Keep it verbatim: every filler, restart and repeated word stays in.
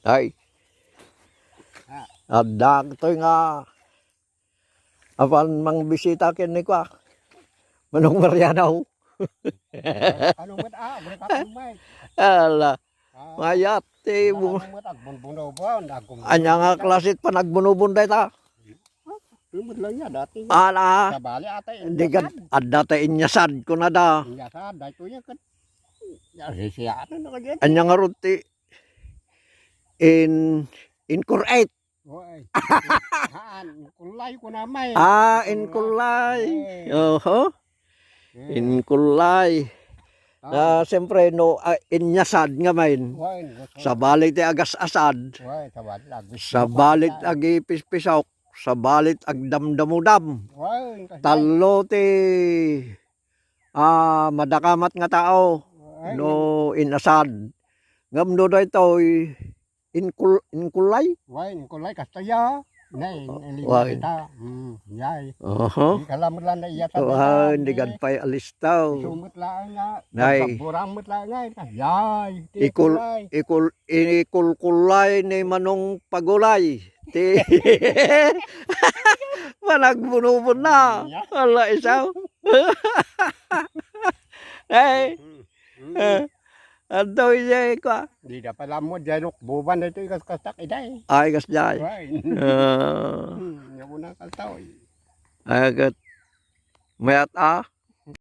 Ay. Ah. Adda toy nga apan mangbisita ken ni kua. Manong Mariano. Ano met, ah, agre ka, ano met? Ala. Ah. Mayat, eh, bu- Ano met, agbunbunobon, agum- Anya nga klasit panagbunobon dayta? Ano met lang yan, dati. Ala. Sabali ata, Di gad, inyasad. Adda ta inyasad, kunada. Inyasad, daytoy yan, kat-, yan, sisiyanan na kagad. Anya nga ruti? In, incorrect. Oy. Haan, inkulay ko na, may. Ah, inkulay. Inkulay. Eh. Oho. Eh. Inkulay. Ah. Ah, siyempre, no, ah, inyasad nga main. Oy, gusto. Sabali ti agas-asad. Oy, sabali, agas-, Sabali ti agipispisok. Sabali ti agdamdamudam. Oy, kasi Tallo ti, ah, madakamat nga tao. Oy. No inasad. Ngem no daytoy, Inkul-, inkulay? Wa, inkulay, kasta ya. Nay, Oh, ilinda wa. Kita. Hmm, yay. Oho. Di ka lamang lang na iya Wa, tabi-tabi. Hindi gad pay alistaw. Isumot lang nga. Nay. Pagkaburamot lang nga. Yay. Ti Ikul-, inkulay. Ikul-, ikulkulay ni Manong Pagulay. Ti managbunubon na. Ya. Wala isaw. Nay. Hmm. Hmm. Eh. Adda idiay kua. Dida pala mo, diay lukbuban daytoy kas-, kastak iday. Ay, kasdiay. Ay. Ah. Hmm, nga mo na kastaw, eh. Ay, ket mayat a.